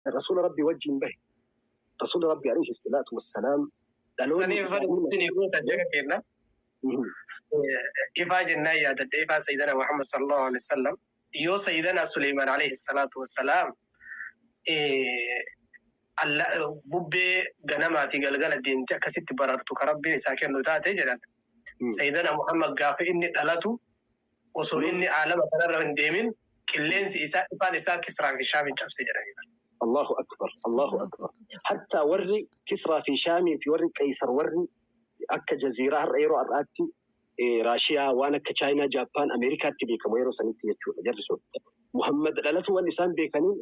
Rasuula Rabbii wajjin bahe. Rasuula Rabbii alayhi salaatu wassalaam dhaloonni Saniif isaanii isinii guuta jecha kenna. Ifaa jennaan yaadadhe ifaa Sayyidina Muhammad sallallahu alaihi wasallam. Yoo Sayyidina Suleymaan alayhi salaatu wassalaam bubbee ganamaa fi galgala deemte akkasitti barartu ka Rabbiin isaa kennu taate jedhan. Sayyidina Muhammad gaafa inni dhalatu osoo inni aalama kanarra hin deemin qilleensi isaa ifaan isaa Kisraa fi Shaamin cabse jedhani. Allahu akbar, Allahu akbar. Hatta warri Kisraa fi Shaamii fi warri Qeysar, warri akka jaziiraa har'a yeroo har'aatti Raashiyaa, waan akka Chaayinaa, Jaappaan, Ameerikaatti beekamu yeroo sanitti jechuudha jarri sun. Muhammad dhalatu waan isaan beekaniin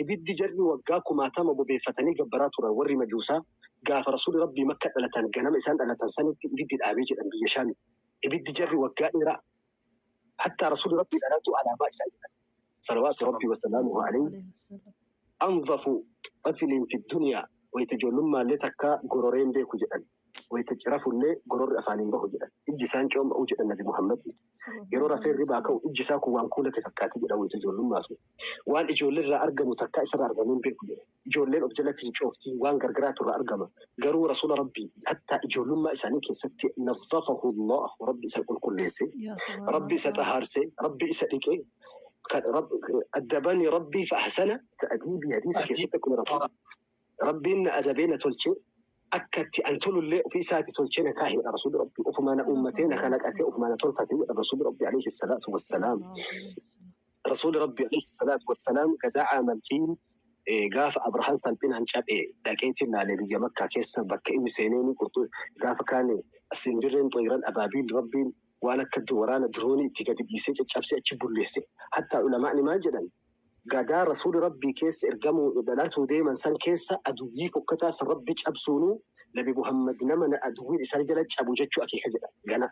ibiddi jarri waggaa kumaatama bobeeffatanii gabbaraa turan, warri majuusaa, gaafa Rasuulli Rabbii Makka dhalatan, ganama isaan dhalatan sanitti ibiddi dhaabee jedhan biyya Shaami. Ibiddi jarri waggaa dheeraa hatta Rasuulli Rabbii dhalatu alaamaa isaa jedhan. Salawaatu Rabbii wasalaamuhu alayhi. Anzafu xafilin fi duniyaa, wayita ijoollummaa takka gororeen beeku jedhan. Wayita cirafullee gororri afaaniin bahu jedhan. Ijji isaan cooma'uu jedhan Nabi Muhammad. Yeroo rafee ribaa ka'u ijji isaa kun waan kuulate fakkaate jedha wayita ijoollummaatu. Waan ijoollee irraa argamu takka isarraa argamuu hin beeku jedha. Ijoolleen of jala fincoofti, waan gargaraatu irraa argama. Garuu Rasuula Rabbii hatta ijoollummaa isaanii keessatti nazzafahu Allah, Rabbi isa qulqulleesse. Rabbi isa xahaarse, Rabbi isa dhiqe. Addabani Rabbii fa ahsana ta'diibii, hadiisa keessatti akkuma Rabbiin na adabee na tolchee akka itti an tolullee ofii isaati tolchee na kaahedha Rasuulli Rabbii. Ofumaa na uummatee, na kalaqatee, ofumaa na tolfatee jedha Rasuulli Rabbii alayhi salaatu wassalaam. Rasuulli Rabbii alayhi salaatu wassalaam gadaa aamal fiil gaafa Abrahaan salphinaan cabe dhaqeetiin laalee biyya Makkaa keessa bakka inni seenee ni qurxu gaafa kaan simbirreen xayran abaabiil Rabbiin waan akka waraana diroonii itti gadi dhiisee caccabsee achi bulleesse. Hattaa ulamaa'ni maal jedhan? Gadaa Rasuulli Rabbii keessa ergamuu dhalatuu deeman san keessa aduwwii fokkataa san Rabbi cabsuunuu Nabi Muhammad nama aduwwiin isaan jala cabu jechuu akeeka jedha. Gana.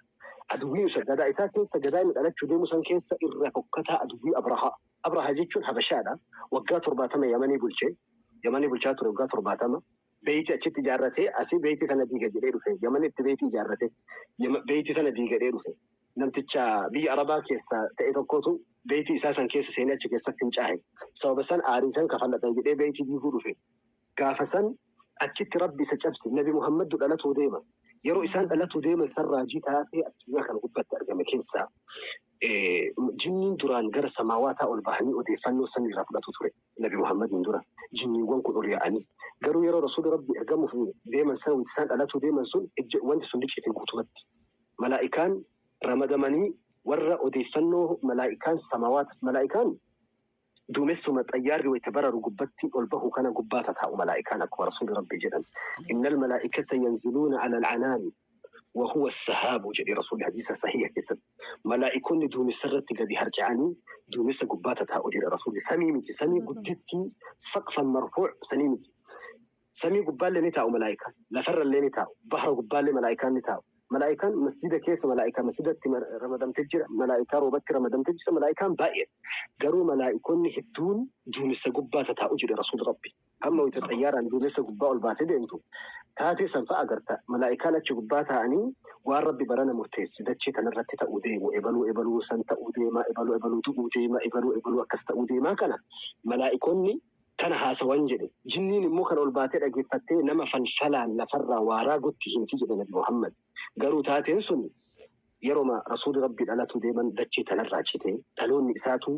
Aduwwiin isa gadaa isaa keessa, gadaa inni dhalachuu deemu san keessa irra fokkataa aduwwii Abrahaa. Abrahaa jechuun Habashaadha. Waggaa 70 Yamanii bulchee. Yamanii bulchaa ture waggaa 70. Beeyti achitti ijaarratee asii beeyti kana diiga jedhee dhufe. Yamanitti beeyti ijaarrate. Beeyti kana diigadhee dhufe. Namticha biyya Arabaa keessa ta'e tokkotu beeyti isaa san keessa seenee achi keessatti fincaahe. Sababa san aarii san kafalladha jedhee beeyti diiguu dhufe. Gaafa san achitti Rabbi isa cabse. Nabi Muhammaddu dhalatuu deema. Yeroo isaan dhalatuu deeman san raajii taatee addunyaa kana gubbatti argame keessaa jinniin duraan gara samaawaataa ol bahanii odeeffannoo samiirraa fudhatu ture. Nabi Muhammadiin dura jinniiwwan kun ol yaa'anii. Garuu yeroo Rasuulli Rabbi ergamuuf deeman sana, wanti isaan dhalatuu deeman sun, wanti sun liccite guutumatti. Malaa'ikaan ramadamanii warra odeeffannoo malaa'ikaan samawaatas, malaa'ikaan duumessuma xayyaarri wayita bararu gubbatti ol bahu kana gubbaa tataa'u malaa'ikaan, akkuma Rasuulli Rabbi jedhan. Innal malaa'ikata yanziluuna ala al'anaami wa huwa sahaabu jedhe Rasuulli hadiisa sahiha keessatti. Malaa'ikonni duumessa irratti gadi harca'anii duumessa gubbaa tataa'u jedhe Rasuulli. Samii miti, samii guddittii saqfan marfuu sanii miti. Samii gubbaallee ni taa'u malaa'ikaan. Lafarrallee ni taa'u. Bahra gubbaallee malaa'ikaan ni taa'u. Malaa'ikaan masjida keessa, malaa'ikaa masjidatti ramadamtee jira. Malaa'ikaa roobatti ramadamtee jira. Malaa'ikaan baay'ee. Garuu malaa'ikonni hedduun duumessa gubbaa tataa'u jedhe Rasuulli Rabbi. Hamma wayita xayyaaraan duumessa gubbaa ol baatee deemtu taatee san fa'a agarta. Malaa'ikaan achi gubbaa taa'anii waan Rabbi barana murteesse dachee kanarratti ta'uu deemu. Ebaluu ebaluu san ta'uu deema. Ebaluu ebaluu du'uu deema. Ebaluu ebaluu akkas ta'uu deemaa kana malaa'ikonni kana haasawan jedhe. Jinniin immoo kan ol baatee dhageeffattee nama falfalaan lafarraa waaraa gotti himti jedhe Nabi Muhammad. Garuu taateen suni yeroma Rasuulli Rabbi dhalatu deeman dachee tanarraa cite. Dhaloonni isaatu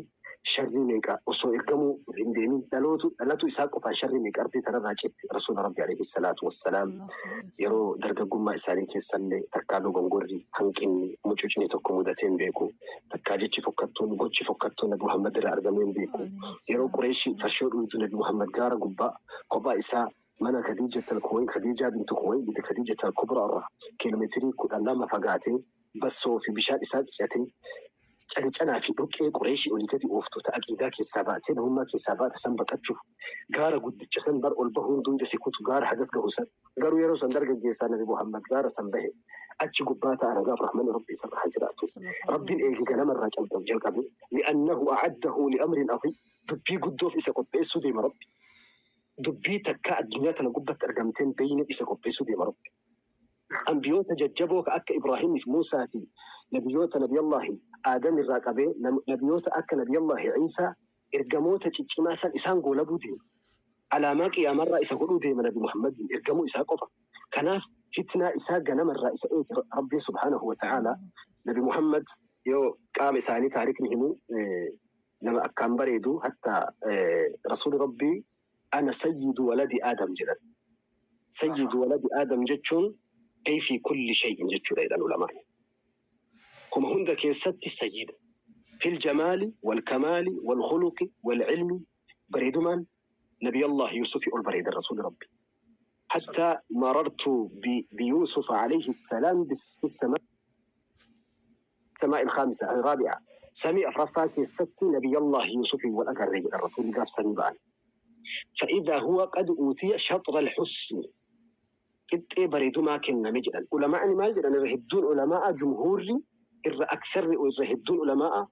sharrii meeqa osoo ergamuu hin deemin dhalootu dhalatu isaa qofaan sharrii meeqa ardii tanarraa citte. Rasuula Rabbi alayhi salaatu wassalaam yeroo dargaggummaa isaanii keessallee takkaa dogongorri, hanqinni, mucucni tokko mudatee hin beeku. Takkaa jechi fokkattuun, gochi fokkattuun Nabi Muhammad irraa argamee hin beeku. Yeroo Qureeshii farshoo dhuytu Nabi Muhammad gaara gubbaa kophaa isaa mana Khadiijaa bintu Kuwaylid, Khadiija al-Kubraa irraa kiiloomeetirii 12 fagaatee bassoo fi bishaan isaa qicatee cancanaa fi dhoqqee Qureeshii olii gadi ooftu ta aqiidaa keessaa baatee namummaa keessaa baate san baqachuuf gaara guddicha san bar ol bahuun duyda si kutu, gaara hagas gahu san. Garuu yeroo san dargaggeessaa Nabi Muhammad gaara san bahe achi gubbaa ta'a. Nagaaf rahmanni Rabbi isarra haa jiraatu. Rabbiin eegi ganamarraa jalqabe li'annahu a'addahu li'amrin aziim, dubbii guddoof isa qopheessuu deema Rabbi. Dubbii takkaa addunyaa tana gubbatti argamteen beeyne isa qopheessuu deema Rabbi. Ambiyoota jajjaboo ka akka Ibraahimiif Muusaa fi nabiyyoota Nabiyallaahi Aadam irraa qabee nabiyyoota akka Nabiyallaahi Iisaa, ergamoota ciccimaa san isaan goolabuu deema. Alaamaa qiyaamarraa isa godhuu deema Nabi Muhammadiin ergamuu isaa qofa. Kanaaf fitnaa isaa ganamarraa isa eege Rabbiin subhaanahu wa ta'ala. Nabi Muhammad yoo qaama isaanii taarikni himu nama akkaan bareedu, hatta Rasuuli Rabbii "Ana sayyidu waladi Aadam" jedhan. Sayyidu waladi Aadam jechuun ay fi kulli shay'in jechuudha jedhan ulamaan. Kuma hunda keessatti sayyida. Fil jamaali wal kamaali wal khuluqi wal ilmi, bareedumaan Nabiyallah Yusufi ol bareeda Rasuuli Rabbi. حتى مررت بيوسف عليه السلام في السماء، السماء الخامسة الرابعة، samii afraffaa keessatti نبي الله يوسف والأجر الرسول قاف سمي، فإذا هو قد أوتي شطر الحسن، qixxee bareedumaa kenname jedhan. Ulamaa'ni maal jedhan? Irra hedduun ulamaa, jumhuurri irra aktharri, irra hedduun ulamaa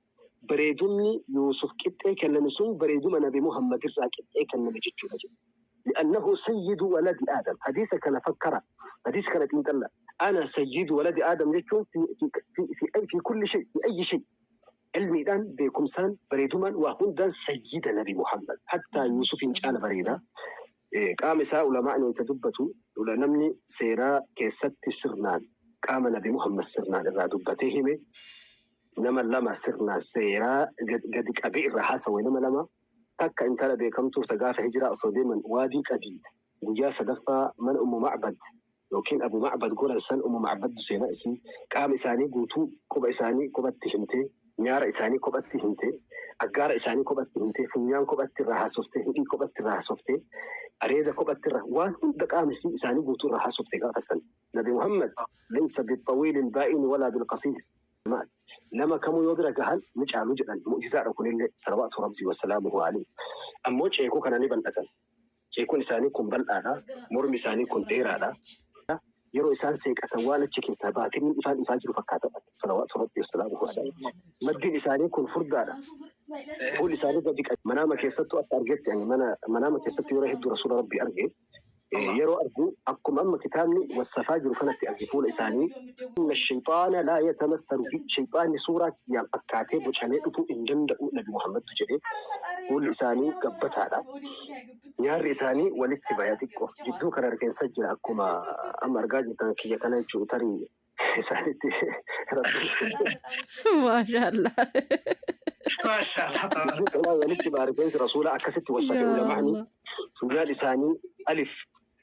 bareedumni Yuusuf qixxee kenname sun bareeduma Nabi Muhammad irraa qixxee kenname jechuudha jedhu. لأنه سيد ولد آدم. حديث كان فكر، حديث كان تنتلا أنا سيد ولد آدم jechuun في في في في أي في كل شيء، في أي شيء، ilmiidhaan, beekumsaan, bareedumaan, waa hundaan sayyida Nabi Muhammad. Hatta Yuusufin caala bareeda. Qaama isaa ulamaan wayita dubbatu, namni seeraa keessatti sirnaan qaama Nabi Muhammad sirnaan irraa dubbatee hime nama lama, sirnaan seeraa gadi qabee irraa haasawe nama lama. Takka intala beekamtuuf ta gaafa hijiraa osoo deeman Waadii Qadiid guyyaa sadaffaa mana Ummu Macbad yookiin Abu Macbad goran san, Ummu Macbad seenaa isii qaama isaanii guutuu, quba isaanii qubatti himtee, nyaara isaanii kophatti himtee, aggaara isaanii kophatti himtee, funyaan kophatti irraa haasoftee, hidhii kophatti irraa haasoftee, areeda kophatti irraa, waan hunda qaama isaanii guutuu irraa haasoftee gaafa san. Nabi Muhammad ليس بالطويل البائن ولا بالقصير. Nama kamuu yoo bira gahan ni caalu jedhan. Mu'jizaadha kunillee، صلوات ربي وسلامه عليه. Ammoo ceekuu kana ni bal'atan. Ceekuun isaanii kun bal'aadha. Mormi isaanii kun dheeraadha. Yeroo isaan seeqatan waan achi keessaa baatiriin ifaan ifaa jiru fakkaata. صلوات ربي وسلامه عليه. Maddiin isaanii kun furdaadha. Fuulli isaanii gadi qabu. Manaama keessattuu akka argetti, ani mana manaama keessatti yeroo hedduu Rasuula Rabbii arge. Yeroo argu akkuma amma kitaabni wasafaa jiru kanatti arge fuula isaanii. إن الشيطان لا يتمثل بي، shayxaanni suuraa kiyyaan fakkaatee bocamee dhufuu hin danda'u Nabi Muhammadtu jedhee. Fuulli isaanii gabbataadha. Nyaarri isaanii walitti baya xiqqoo. Gidduu kana rifeensa jira, akkuma amma argaa jirtan kiyya kana jechuudha, tarii isaanitti Rabbi. Maashaallah. Maashaallah. Gidduu kanaa walitti baya rifeensi Rasuula, akkasitti wasafe Yaa ulamaani. Allah. Funyaan isaanii alif,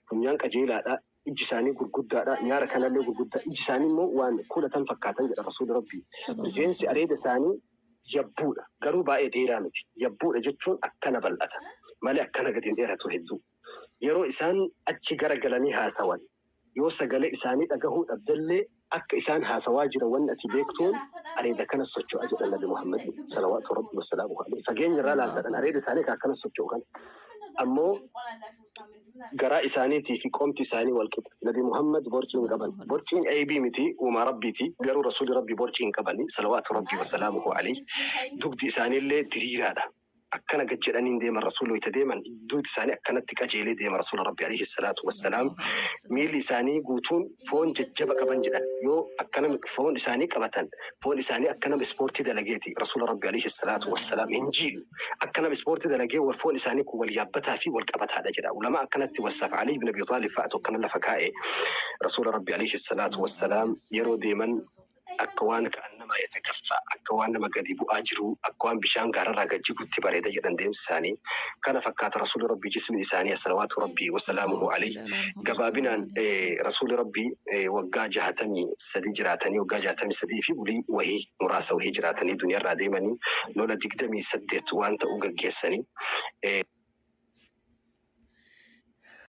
funyaan qajeelaadha. Iji isaanii gurguddaadha. Nyaara kanallee gurguddaa. Iji isaanii immoo waan kudhatan fakkaatan jedha Rasuulli Rabbii. Rifeensi areeda isaanii yabbuudha. Garuu baay'ee dheeraa miti. Yabbuudha jechuun akkana bal'ata. Malee akkana gadi hin dheeratu hedduu. Yeroo isaan achi garagalanii haasawan, yoo sagalee isaanii dhagahuu dhabdallee, akka isaan haasawaa jiran wanni ati beektuun areeda kana socho'a jedhan Nabi Muhammad صلوات ربي وسلامه عليه. Fageenya irraa laaltadhan areeda isaanii kan akkana socho'u kana. Ammoo garaa isaaniitii fi qomti isaanii wal qixa. Nabi Muhammad borcii hin qaban. Borciin aybii miti, uumaa Rabbiiti. Garuu Rasuulli Rabbii borcii hin qabani. صلوات ربي وسلامه عليه. Dugdi isaaniillee diriiraadha. Akkana gad jedhanii hin deeman. Rasuulli wayita deeman dugdi isaanii akkanatti qajeelee deema Rasuula Rabbi عليه الصلاة والسلام. Miilli isaanii guutuun foon jajjaba qaban jedhan. Yoo akkana foon isaanii qabatan, foon isaanii akka nama ispoortii dalageeti. Rasuula Rabbi عليه الصلاة والسلام hin jiidhu. Akka nama ispoortii dalagee wal foon isaanii kun wal yaabbataa fi wal qabataadha jedha. Ulama akkanatti wasafa. Ali ibn Abi Talib fa'atu akkana lafa kaa'e. Rasuula Rabbi عليه الصلاة والسلام yeroo deeman akka waan كأنما يتكفأ, akka waan nama gadi bu'aa jiru, akka waan bishaan gaararraa gad jigutti bareeda jedhan deemsi isaanii. Kana fakkaata Rasuulli Rabbii, jismi isaanii، صلوات ربي وسلامه عليه. Gabaabinaan Rasuulli Rabbii waggaa 63 jiraatanii, waggaa 63 fi bulii wahii muraasa wahii jiraatanii duniyaarraa deemanii, lola 28 waan ta'u gaggeessanii.